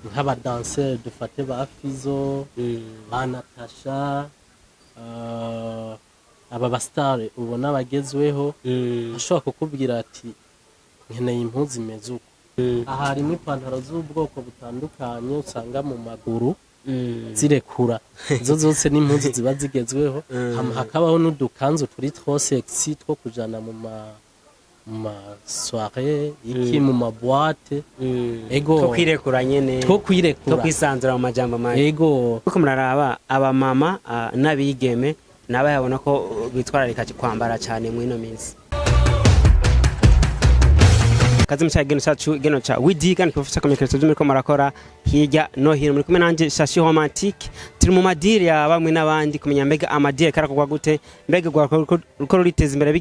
Nk'abadanseri dufate ba Fizo, ba Natasha, aba basitari ubona bagezweho, ashobora kukubwira ati: "Nkeneye impuzu imeze uko." Aha harimo ipantaro z'ubwoko butandukanye usanga mu maguru zirekura. Izo zose n'impuzu ziba zigezweho. Hama hakabaho n'udukanzu turi trop sexy two kujana mu ma soirée, iki, mu ma boîte. Ego. Two kwirekura nyene. Two Two kwirekura. Kwisanzura mu majambo make. Ego. Kuko muraraba abamama n'abigeme nabayabona ko bitwararika kwambara cyane muri ino minsi. Kazi mu geno cacu, geno ca widi, kandi kibafasha kumenya ibyo muriko murakora hirya no hino. Muri kumwe nanje Shashi Romantique. Turi mu madiri ya bamwe n'abandi, kumenya mbega amadiri karakorwa gute, mbega ruko ruriteza imbere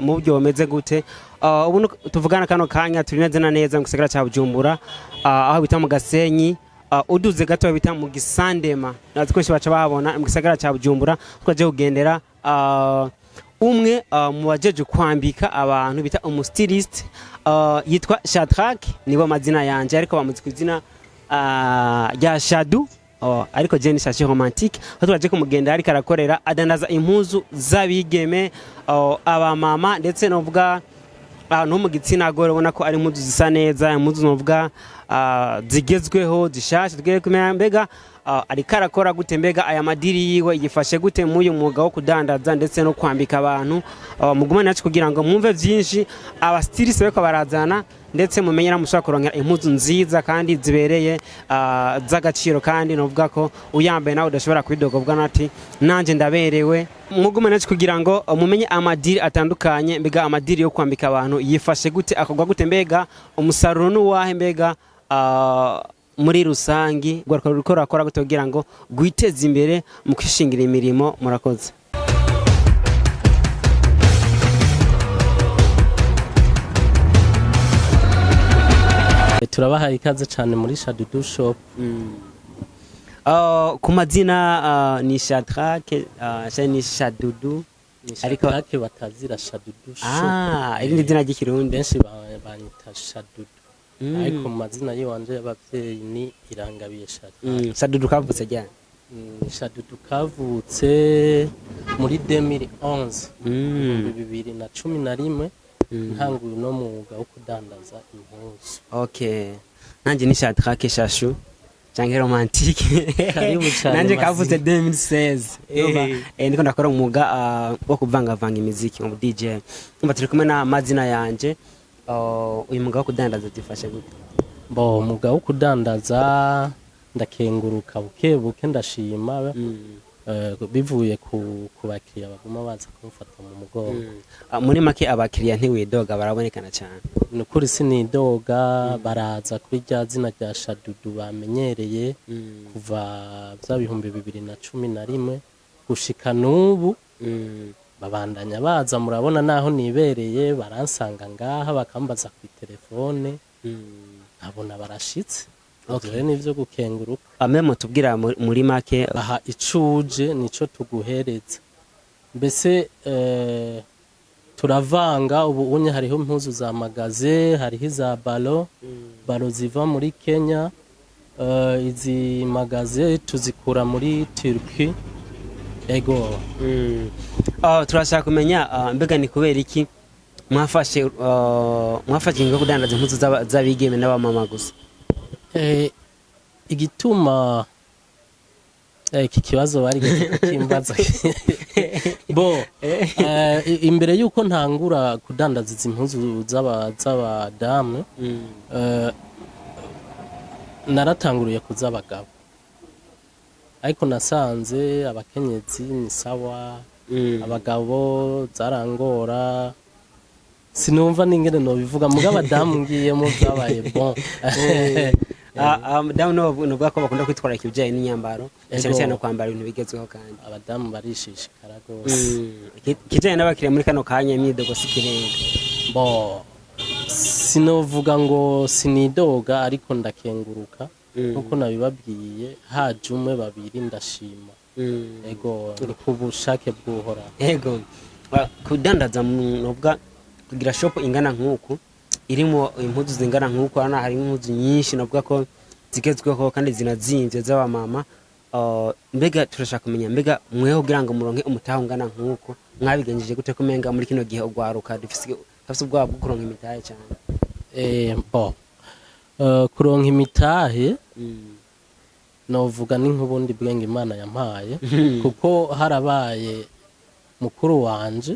mu buryo bumeze gute. Ubu tuvugana kano kanya turi neza na neza mu gisagara ca Bujumbura, aho bita mu Gasenyi, uduze gato bita mu Gisandema, natwe kenshi baca bahabona mu gisagara ca Bujumbura. Twaje kugendera umwe mu bajeje kwambika abantu bita umu styliste, yitwa Shadrack, nibo mazina yanje, ariko bamuzi ku izina rya Shadu. Oh, ariko je ni Shashi Romantique. Aho twaje kumugenda ariko arakorera, adandaza impuzu z'abigeme, abamama, ndetse novuga ahantu ho mu gitsina gore. Ubona ko ari impuzu zisa neza, impuzu novuga zigezweho, zishasha. Tugiye kumenya mbega ariko arakora gute, mbega aya madiri yiwe yifashe gute muri uyu mwuga wo kudandaza ndetse no kwambika abantu. Mugumane nacu kugira ngo mwumve byinshi aba styliste bariko barazana, ndetse mumenye na mushobora kuronkera impuzu nziza kandi zibereye, z'agaciro, kandi novuga ko uyambaye nawe udashobora kwidogobwa nati nanje ndaberewe. Mugumane nacu kugira ngo mumenye amadiri atandukanye, mbega amadiri yo kwambika abantu yifashe gute, akorwa gute, mbega umusaruro n'uwahe, mbega muri rusangi ruriko rurakora gute kugira ngo rwiteze imbere mu kwishingira imirimo. Murakoze. Turabahaye ikaze cyane muri Shadudu Shop. Ku mazina ni Shadrack, ni Shadudu, ariko Shadrack batazira Shadudu Shop. Ah, irindi zina ry'ikirundi. Benshi banyita Shadudu, ariko mu mazina yiwanje y'abavyeyi ni Irangabiye Shadrack. Shadudu kavutse ryari? Shadudu kavutse muri 2011, 2011, ntanguye uno mwuga wo kudandaza impuzu. Okay, nanjye ni Shadrack Shashu canke Romantique. Karibu cane. Nanje Mazina. kavutse 2016. Urumva, niko ndakora umwuga wo kuvangavanga imiziki mu DJ. Umva, turi kumwe n'amazina yanje. Uyu mwuga wo kudandaza zifashe gute? Bo, umwuga wo kudandaza ndakenguruka buke buke, ndashima, bivuye ku bakiriya baguma baza kumfata mu mugongo. Muri make abakiriya ntiwidoga, barabonekana cyane. Ni ukuri sinidoga, baraza kuri rya zina rya Shadudu bamenyereye kuva bya 2011 gushika n'ubu. Babandanya baza, murabona naho nibereye baransanga ngaha, bakambaza ku telefone, nkabona barashitse. Ivyo rero nivyo gukenguruka. Bamwe mutubwira muri make. Aha icuje nico tuguhereza. Mbese turavanga. Ubu unye hariho impuzu za magasin, hariho iza balo balo ziva muri Kenya, izi magasin tuzikura muri Turkey. Ego. Turashaka kumenya mbega ni kubera iki mwafashe ingingo yo kudandaza impuzu z'abigeme n'abamama gusa? Igituma iki kibazo bari kukimbaza, bo imbere yuko ntangura kudandaza izi mpuzu z'abadamu, naratanguriye kuz'abagabo, ariko nasanze abakenyezi ni sawa, abagabo zarangora, sinumva n'ingene nobivuga. Muga abadamu ngiyemo byabaye bon. Abadamu nibo nuvuga ko bakunda kwitwararika ibijyanye n'imyambaro cyane Ego. cyane no kwambara ibintu bigezweho kandi. Abadamu barishishikara rwose. Ikijyanye n'abakiriya muri kano kanya, imyidogo si ikirenga? Bo, sinovuga ngo sinidoga, ariko ndakenguruka. Nkuko nabibabwiye, haje umwe, babiri, ndashima. Ego, ni ku bushake bw'Uhoraho. Ego. Kudandaza nuvuga kugira shop ingana nk'uku irimo impuzu zingana nk'uku, hano harimo impuzu nyinshi, navuga ko zigezweho kandi zinazimvye z'abamama. Mbega turashaka kumenya, mbega mweho kugira ngo muronke umutahe ungana nk'uko mwabigenjeje gute, kumenga muri kino gihe ugwaruka dufise dufise ubwoba bwo kuronka imitahe cyane? Bon, kuronka imitahe, novuga ni nk'ubundi bwenge Imana yampaye, kuko harabaye mukuru wanje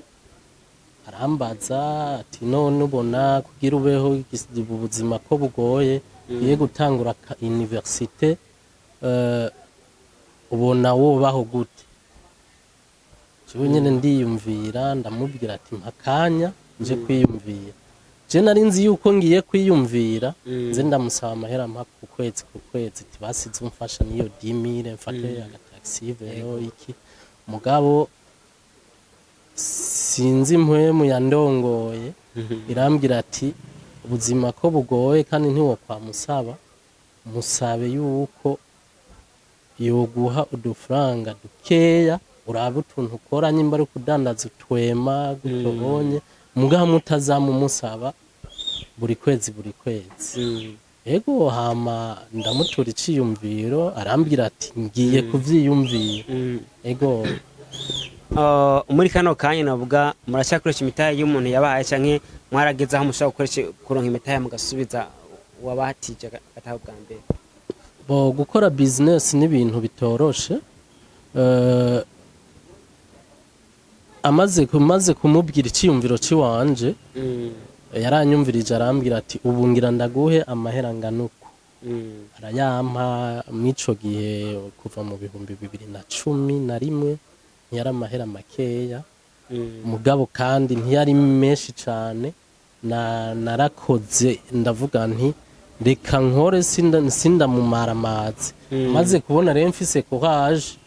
arambaza ati: "None ubona kugira ubeho ubu buzima ko bugoye, ugiye gutangura université, ubona wobaho gute?" Jewe nyene ndiyumvira, ndamubwira ati: "Mpa akanya nje kwiyumvira." Je nari nzi yuko ngiye kwiyumvira, nze ndamusaba amahera mpa ku kwezi ku kwezi, ati: "Basize umfasha niyo 10 000, mfate agataxi vélo iki." Mugabo sinzi impwemu yandongoye, irambwira ati: "Ubuzima ko bugoye kandi ntiwokwamusaba, musabe yuko yoguha udufaranga dukeya, urabe utuntu ukora, nyimba ari kudandaza utwema gutobonye, mugabo mutazamumusaba buri kwezi buri kwezi." Ego, hama ndamutura iciyumviro, arambwira ati: "Ngiye kuvyiyumvira." Ego. Muri kano kanya navuga muracyakoresha imitahe y'umuntu yabahaye, canke mwarageze aho mushobora gukoresha kuronka imitahe mugasubiza uwabatije agataha bwa mbere? Bo, gukora business ni ibintu bitoroshe. Amaze kumaze kumubwira iciyumviro ciwanje, yaranyumvirije, arambwira ati: "Ubu ngira ndaguhe amahera angana uku." Arayampa. Mw'ico gihe, kuva mu 2011, ntiyari amahera makeya, mugabo kandi ntiyari menshi cane. Na narakoze, ndavuga nti: "Reka nkore, sindamumara amazi." Maze kubona rero mfise courage,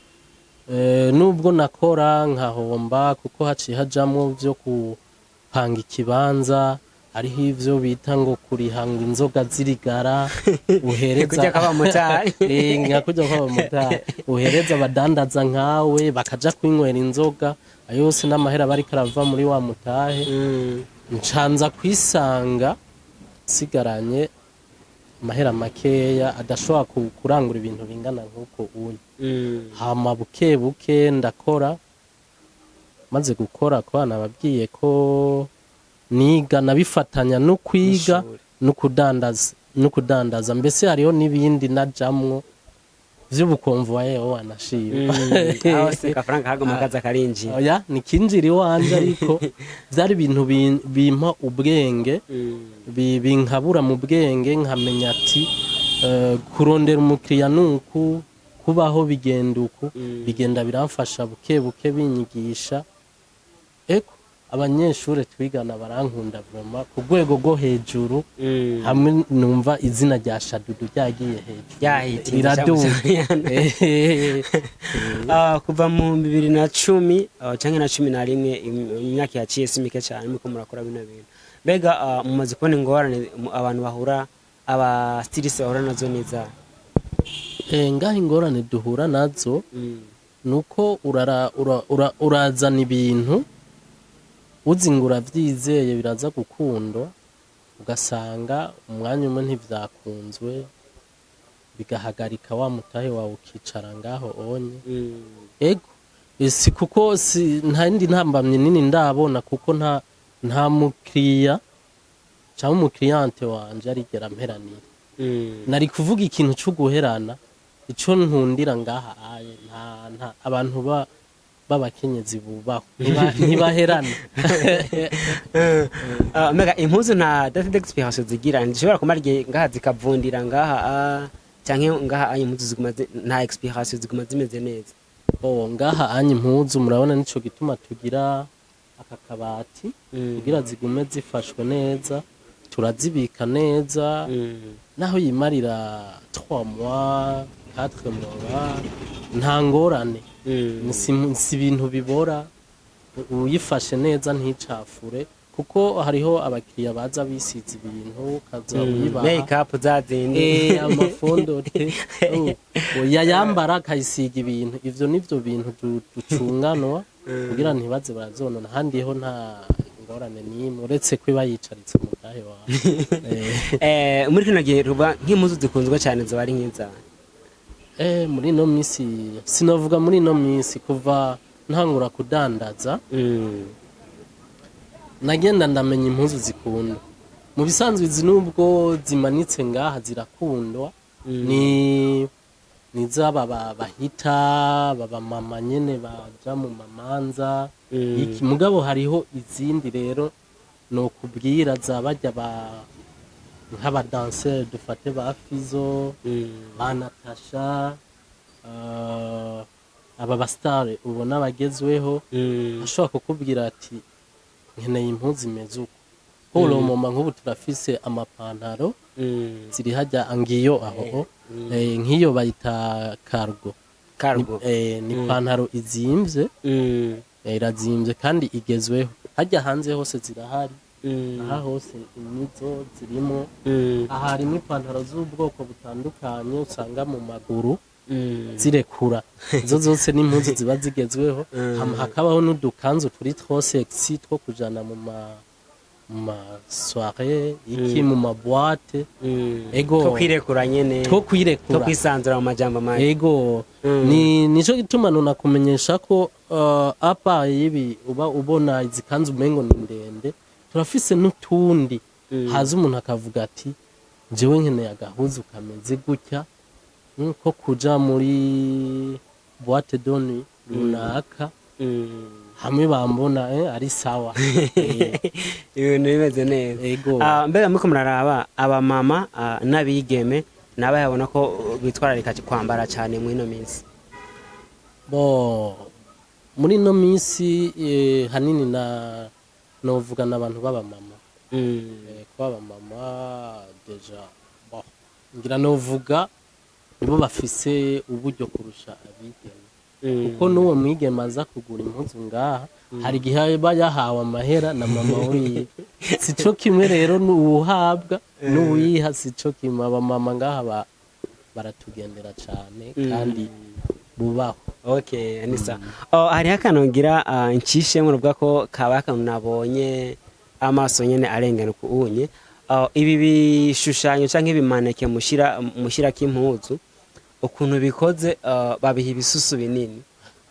nubwo nakora nkahomba, kuko haciye hajamwo vyo gupanga ikibanza, hariho ivyo bita ngo kuriha ngo inzoga z'irigara uhereza Kurya kw'abamotari. Nka kurya kw'abamotari, uhereza abadandaza nkawe bakaja kwinywera inzoga, ayo yose n'amahera bariko arava muri wa mutahe. Ncanza kwisanga sigaranye amahera makeya adashobora kurangura ibintu bingana nk'uko unye. Hama buke buke ndakora. Maze gukora, ko nababwiye ko niga, nabifatanya no kwiga N'ishure. no kudandaza, mbese hariho n'ibindi najamwo vy'ubukonvoye, wanashima. Aho se kafaranga kaguma kaza karinjira? Oya, nikinjira iwanje, ariko vyari ibintu bimpa ubwenge, binkabura mu bwenge, nkamenya ati kurondera umukiriya nuku, kubaho bigenda uku. Bigenda biramfasha buke buke, binyigisha. Eko, abanyeshure twigana barankunda vraiment ku rwego rwo hejuru, hamwe numva izina rya Shadudu ryagiye hejuru. Ryahitinze. Riraduga. Cyane. Kuva mu 2010 canke na 11, imyaka yaciye si mike cyane muriko murakora bino bintu. Mbega mumaze kubona ingorane abantu bahura, aba styliste bahura nazo neza? Ngaho ingorane duhura nazo nuko urazana ibintu uzi ngo uravyizeye biraza gukundwa, ugasanga umwanya umwe ntivyakunzwe, bigahagarika wa mutahe wawe, ukicara ngaho onye. Ego, si kuko si nta yindi ntambamyi nini ndabona, kuko nta mukiriya cyangwa umukiriyante wanje arigera amperanira. Nari kuvuga ikintu cyo guherana, ico nkundira ngaha aye, nta abantu ba b'abakenyezi bubaho ntibaherana. Mbega impuzu nta date d'expiration zigira? Ntishobora kumara igihe ngaha zikavundira ngaha, canke ngaha impuzu ziguma nta expiration, ziguma zimeze neza? Oh, ngaha anya impuzu murabona, nico gituma tugira aka kabati kugira zigume zifashwe neza, turazibika neza. Naho yimarira 3 mois, 4 mois, nta ngorane. Si ibintu bibora, uyifashe neza nticafure, kuko hariho abakiriya baza bisize ibintu, ukaza uyibaha Make up za zindi. Amafondote yayambara akayisiga ibintu. Ivyo nivyo bintu ducunganwa kugira ntibaze barazonona. Ahandi ho nta ngorane n'imwe, uretse ko iba yicaritse mu mutahe wawe. Muri kino gihe ruba nk'impuzu zikunzwe cyane ziba ari nk'iza? Muri ino minsi, sinovuga muri ino minsi, kuva ntangura kudandaza nagenda ndamenya impuzu zikundwa. Mu bisanzwe izi, nubwo zimanitse ngaha, zirakundwa, ni zaba bahita baba mama nyene baja mu mamanza iki. Mugabo hariho izindi rero nokubwira za barya ba nk'abadanseri, dufate ba Fizo, ba Natasha, aba basitare ubona bagezweho, ashobora kukubwira ati: "Nkeneye impuzu imeze uko." Nk'ubu mama, nk'ubu turafise amapantaro ziri hajya ngiyo aho, nk'iyo bayita cargo. Cargo. Ni ipantaro izimvye, irazimvye kandi igezweho. Hajya hanze hose zirahari, aha hose imizo zirimo. Aha harimo ipantaro z'ubwoko butandukanye usanga mu maguru zirekura. Izo zose n'impuzu ziba zigezweho. Hama hakabaho n'udukanzu turi trop sexy two kujana mu ma soirée iki, mu ma boîte. Ego. Two kwirekura nyene. Two Two kwirekura. Kwisanzura mu majambo make. Ego. Ni nico gituma nunakumenyesha ko apa y'ibi uba ubona izi kanzu umengo ni ndende, turafise n'utundi. Haza umuntu akavuga ati: "Jewe nkeneye agahuzu kameze gutya, ko kuja muri boîte de nuit runaka, hamwe bambona ari sawa." Ibintu bimeze neza. Ego. Ah, mbega muriko muraraba abamama n'abigeme nabayabona ko bitwararika kwambara cyane muri ino minsi? Bo muri ino minsi, hanini na novuga n'abantu b'abamama. Kuba abamama déjà, bon, ngira novuga nibo bafise uburyo kurusha abigeme, kuko n'uwo mwigeme aza kugura impuzu ngaha hari igihe aba yahawe amahera na mama wiwe. Sico kimwe rero n'uwuhabwa n'uwiha, sico kimwe. Abamama ngaha baratugendera cane kandi bubaho. Okay, anisa. Oh, hariho akantu ngira ncishemwo, ruvuga ko kaba akantu nabonye amaso nyene arengana ku unye. Oh, ibi bishushanyo canke ibimaneke mushirako impuzu, ukuntu bikoze, babiha ibisusu binini.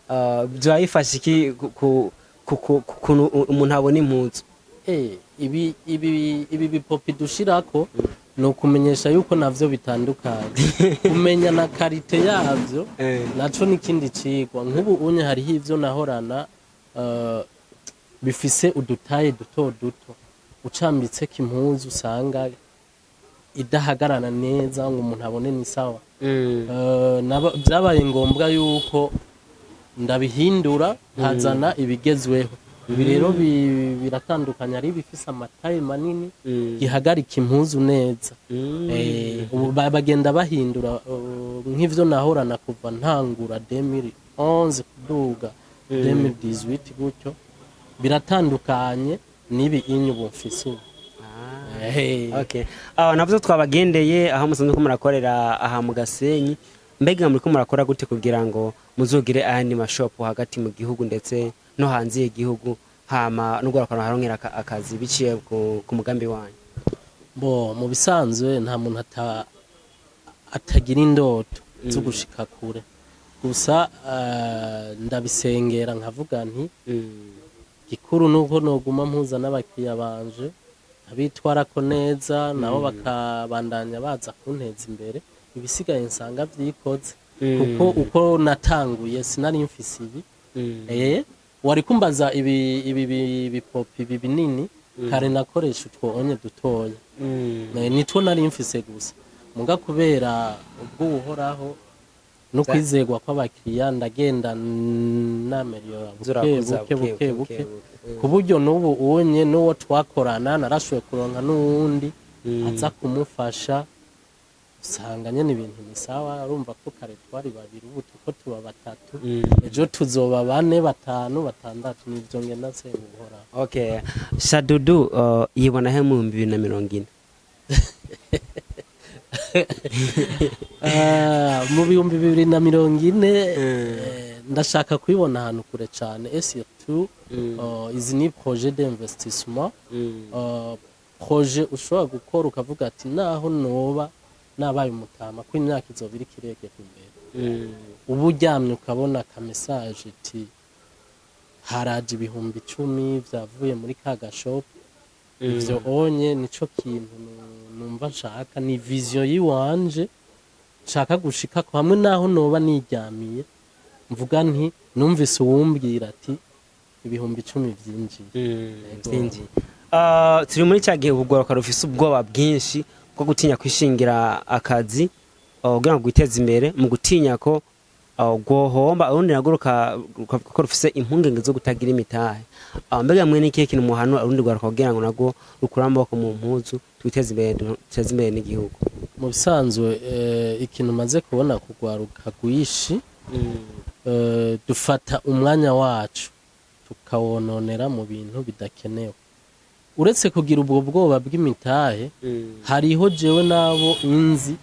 Vyoba bifasha iki kuntu umuntu abona impuzu? Ibi bipopi dushirako ni ukumenyesha yuko navyo bitandukanye. Kumenya na qualité yavyo naco n'ikindi cigwa. Nk'ubu unye hariho ivyo nahorana bifise udutaye duto duto, ucambitseko impuzu usanga idahagarara neza ngo umuntu abone ni sawa. Vyabaye ngombwa yuko ndabihindura, nkazana ibigezweho. Ibi rero biratandukanye, hari ibifise amataye manini gihagarika impuzu neza. Ubu bagenda bahindura, nk'ivyo nahorana kuva ntangura 2011 kuduga 2018 gutyo, biratandukanye n'ibi inyu ubu mfise ubu. Okay. Ah, navyo twabagendeye aho musanzwe ko murakorera aha mu Gasenyi. Mbega muriko murakora gute kugira ngo muzogire ayandi mashopu hagati mu gihugu ndetse no hanze y'igihugu, hama nubwo haronkera akazi biciye ku mugambi wanyu? Bo mu bisanzwe nta muntu atagira indoto zo gushika kure. Gusa ndabisengera, nkavuga nti gikuru nuko noguma mpuza n'abakiriya banje, abitwarako neza, nabo bakabandanya baza kunteza imbere. Ibisigaye nsanga vyikoze, kuko uko natanguye sinari mfise ibi. Wari kumbaza ibi bipopi ibi binini, kare nakoresha utwo onye dutoya. Nitwo nari mfise gusa. Muga kubera ubwo uhoraho no kwizegwa kw'abakiriya, ndagenda nameliyora buke Zurakuza. buke buke buke, buke. ku buryo n'ubu unye n'uwo twakorana narashoboye kuronka n'uwundi aza kumufasha. Usanga nyene ibintu ni sawa. Urumva ko kare twari babiri, ubu tuko tuba batatu, ejo tuzoba bane, batanu, batandatu. Nivyo ngenda nsenga Uhoraho. Okay, Shadudu yibona he mu 2040? Ah, mu 2040, Ndashaka kubibona ahantu kure cyane, et surtout izi ni projet d'investissement, projet ushobora gukora ukavuga ati naho noba nabaye umutama, ko imyaka izoba iriko iregera imbere, uba uryamye ukabona aka message iti haraje 10.000 vyavuye muri ka gashop. Ivyo onye nico kintu numva nshaka, ni vision yiwanje nshaka gushikako, hamwe naho noba niryamiye mvuga nti numvise uwumbwira ati 10.000 vyinjiye. Yego. Vyinjiye. Turi muri cya gihe urwaruka rufise ubwoba bwinshi bwo gutinya kwishingira akazi kugira ngo rwiteze imbere, mu gutinya ko rwohomba. Urundi narwo rukavuga ko rufise impungenge zo kutagira imitahe. Mbega mwe ni ikihe kintu muhanura urundi rwaruka kugira ngo narwo rukure amaboko mu mpuzu, twiteze imbere, duteze imbere n'igihugu? Mu bisanzwe, ikintu maze kubona kugwaruka rwishi, dufata umwanya wacu tukawononera mu bintu bidakenewe. Uretse kugira ubwo bwoba bw'imitahe, hariho jewe n'abo inzi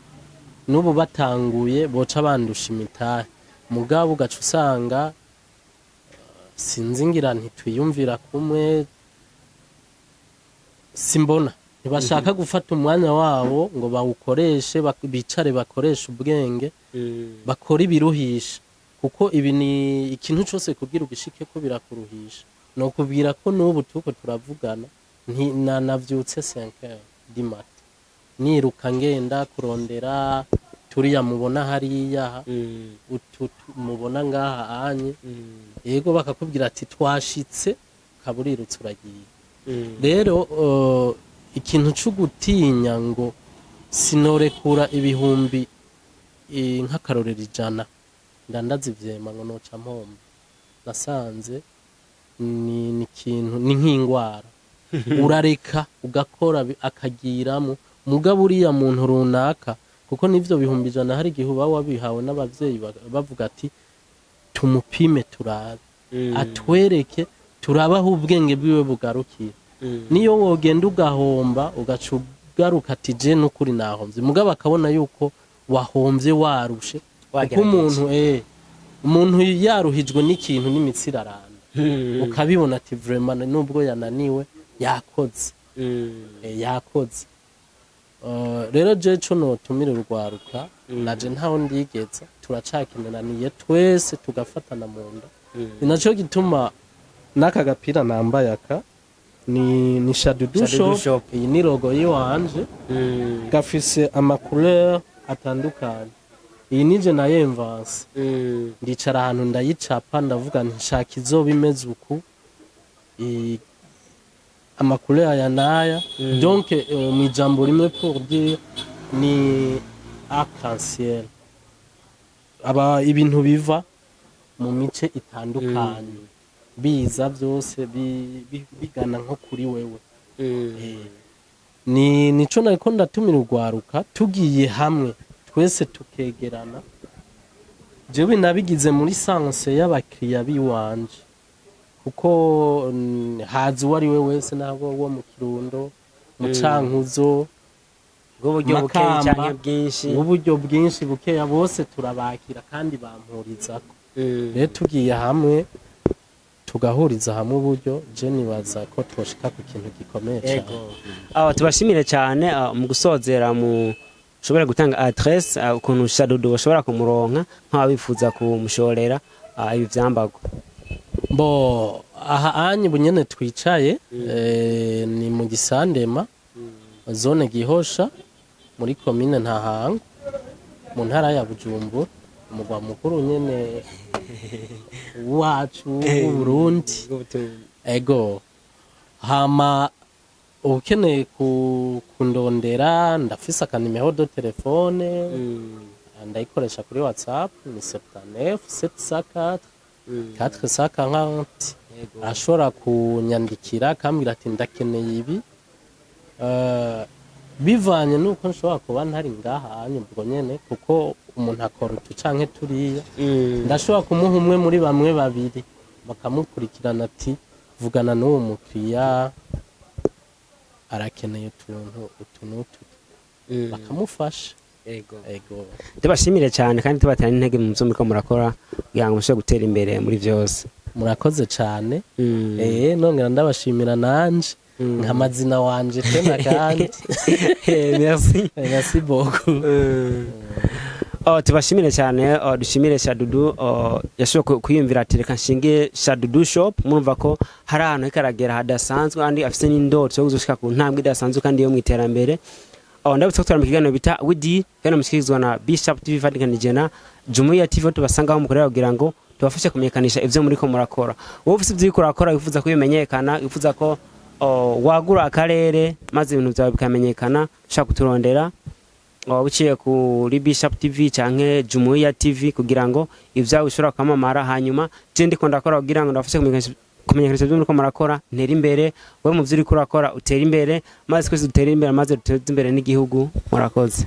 n'ubu batanguye boca bandusha imitahe, mugabo ugaca usanga sinzi, ngira ntitwiyumvira kumwe, simbona ntibashaka gufata umwanya wabo ngo bawukoreshe, bicare bakoreshe ubwenge, bakora ibiruhisha, kuko ibi ni ikintu cyose kugira ugishike ko birakuruhisha. No kubwira ko n'ubu tuko turavugana, nti navyutse 5 heures du mat, niruka ngenda kurondera turiya mubona hariya, utu mubona ngaha anye. Yego, bakakubwira ati twashitse, ukaba urirutse uragiye. Rero ikintu cyo gutinya ngo sinorekura ibihumbi nk'akarorero 100 ndandaza ivyema ngo noca mpomba, nasanze ni ikintu ni nk'ingwara. Urareka ugakora akagiramo, mugabo uriya muntu runaka, kuko n'ivyo 100.000 hari igihe uba wabihawe n'abavyeyi, bavuga ati tumupime turabe, atwereke turabe aho ubwenge bwiwe bugarukira. Niyo wogenda ugahomba, ugaca ugaruka ati je n'ukuri nahomvye, mugabo akabona yuko wahomvye warushe, kuko Wagerageje. umuntu yaruhijwe n'ikintu n'imitsi iraranda, ukabibona ati vraiment nubwo yananiwe yakoze. Yakoze. Rero je co notumira urwaruka, naje ntaho ndigeza, turacakenananiye twese tugafatana mu nda. Ni naco gituma n'aka gapira nambaye aka ni Shadudu Shadudu Shop. Shop. Iyi ni logo yiwanje, gafise ama couleur atandukanye. Iyi nije nayo inventé, ndicara ahantu ndayicapa, ndavuga nti nshaka izoba imeze uku, ama couleur aya n'aya. Donc mu ijambo rimwe, pour dire, ni arc-en-ciel, aba ibintu biva mu mice itandukanye biza byose bigana nko kuri wewe. Ni nico nariko ndatumira urwaruka, tugiye hamwe twese tukegerana. Jewe nabigize muri sens y'abakiriya biwanje, kuko haza uwo ari we wese, nabo wo mu Kirundo, mu Cankuzo, bw'uburyo bukeyi Makamba, canke bwinshi. Uburyo bwinshi bukeya, bose turabakira kandi bampurizako. Rero tugiye hamwe tugahuriza hamwe uburyo, je nibaza ko twoshika ku kintu gikomeye cyane. Aho tubashimire cyane. Mu gusozera, mu ushobora gutanga adresse, ukuntu Shadudu bashobora kumuronka nk'abifuza kumushorera ibi vyambagwa. Bo aha anyi bunyene twicaye, ni mu Gisandema, zone Gihosha, muri komine Ntahangwa, mu ntara ya Bujumbura, umugwa mukuru nyene wacu w'Uburundi. Ego, hama ukeneye kundondera, ndafise akanimero de téléphone, ndayikoresha kuri WhatsApp, ni 79 704 440. Ashobora kunyandikira akambwira ati ndakeneye ibi. Bivanye nuko nshobora kuba ntari ngaha ubwo nyene, kuko umuntu akora utu canke turiya, ndashobora kumuha umwe muri bamwe babiri bakamukurikirana, ati vugana n'uwo mukiriya, arakeneye utuntu utu n'utu, bakamufasha. Ego. Tubashimire cyane kandi tubatera n'intege mu byo muriko murakora kugira ngo mushobore gutera imbere muri byose. Murakoze cyane. Nongera ndabashimira nanje nka mazina wanje tena kandi. Merci. Merci beaucoup. Oh, tubashimire cyane. Oh, dushimire Shadudu. Oh, yashoboye kwiyumvira ati reka nshinge Shadudu Shop. Murumva ko hari ahantu hariko aragera hadasanzwe, kandi afise n'indoto yo kuzoshika ku ntambwe idasanzwe kandi yo mu iterambere. Oh, ndabutse ko turi mu kiganiro bita Widi kandi mushikirizwa na Bishop TV vatikanije na Jumuiya TV, aho tubasanga aho mukorera kugira ngo tubafashe kumenyekanisha ivyo muriko murakora. Wowe ufise ivyo uriko urakora, wifuza ko bimenyekana, wifuza ko, oh, wagura akarere maze ibintu vyawe bikamenyekana, ushaka kuturondera waba uciye kuri Bishop TV canke Jumuiya TV kugira ngo ivyawe bishobora kwamamara. Hanyuma je ndiko ndakora kugira ngo ndabafashe kumenyekanisha ivyo muriko murakora, ntere imbere, wewe mu vyo uriko urakora utere imbere, maze twese dutere imbere, maze duteze imbere n'igihugu. Murakoze.